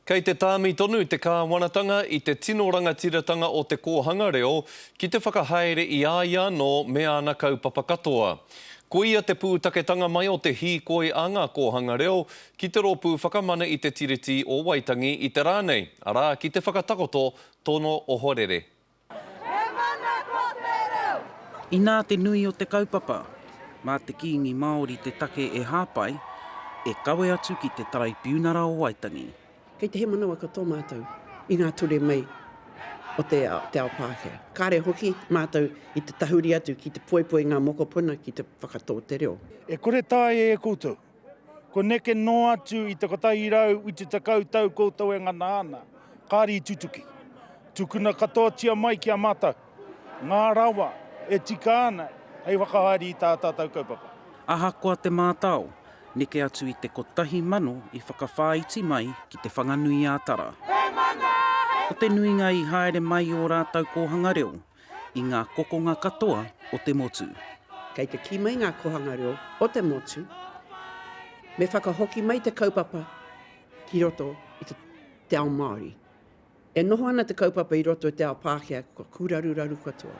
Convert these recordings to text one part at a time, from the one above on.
Kei te tāmi tonu te kāwanatanga i te tino rangatiratanga o te kōhanga reo ki te whakahaere i a ia anō me ana kaupapa katoa. Koia te pūtaketanga mai o te hīkoi a ngā kōhanga reo ki te Rōpū Whakamana i te Tiriti o Waitangi i te rā nei, arā, ki te whakatakoto tono ohorere. He mana ko te reo! Inā te nui o te kaupapa, mā te Kīngi Māori te take e hāpai, e kawe atu ki te Taraipiunara o Waitangi. Kei te hemanawa katoa mātou i ngā ture mai o te ao Pākehā. Kāre hoki mātou i te tahuri atu ki te poipoi ngā mokopuna ki te whakatō te reo. E kore taea e koutou. Kua neke noa atu i te 170 tau koutou e ngana ana, kāre i tutuki. Tukuna katoatia mai ki a mātou ngā rawa e tika ana hei whakahaere i tā tātou kaupapa. Ahakoa te mātao, neke atu i te 1,000 i whakawhāiti mai ki Te Whanganui-ā-Tara. Ko te nuinga i haere mai i ō rātou kōhanga reo, i ngā kokonga katoa o te motu. Kei te kī mai ngā kōhanga reo o te motu, me whakahoki mai te kaupapa ki roto i te ao Māori. E noho ana te kaupapa i roto i te ao Pākehā kua kūraruraru katoa.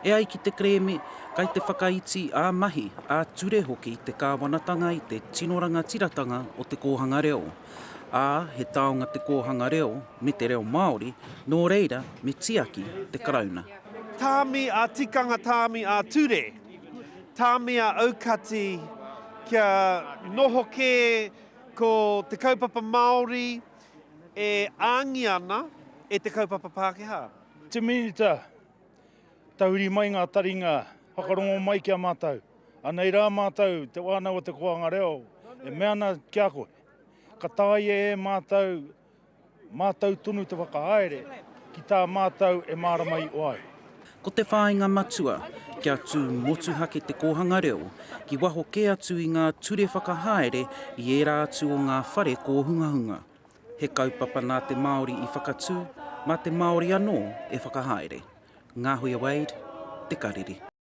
E ai ki te kerēme, kai te whakaiti ā-mahi, ā-ture hoki te kāwanatanga i te tino rangatiratanga o te kōhanga reo. Ā, he taonga te kōhanga reo me te reo Māori, nō reira me tiaki te Karauna. Tāmi ā-tikanga, tāmi ā-ture, tāmi ā-aukati kia noho kē ko te kaupapa Māori e āngi ana e te kaupapa Pākehā. Te Minita, tahuri mai ngā taringa, whakarongo mai ki a mātou. Anei rā mātou, te whānau o Te Kōhanga Reo, e mea ana ki a koe. Ka taea e mātou, mātou tonu te whakahaere ki tā mātou e mārama iho ai. Ko te whāinga matua, kia tū motuhake te kōhanga reo, ki waho kē atu i ngā ture whakahaere i ērā atu o ngā whare kōhungahunga. He kaupapa nā te Māori i whakatū, mā te Māori anō e whakahaere. Ngāhuia Wade, Te Karere.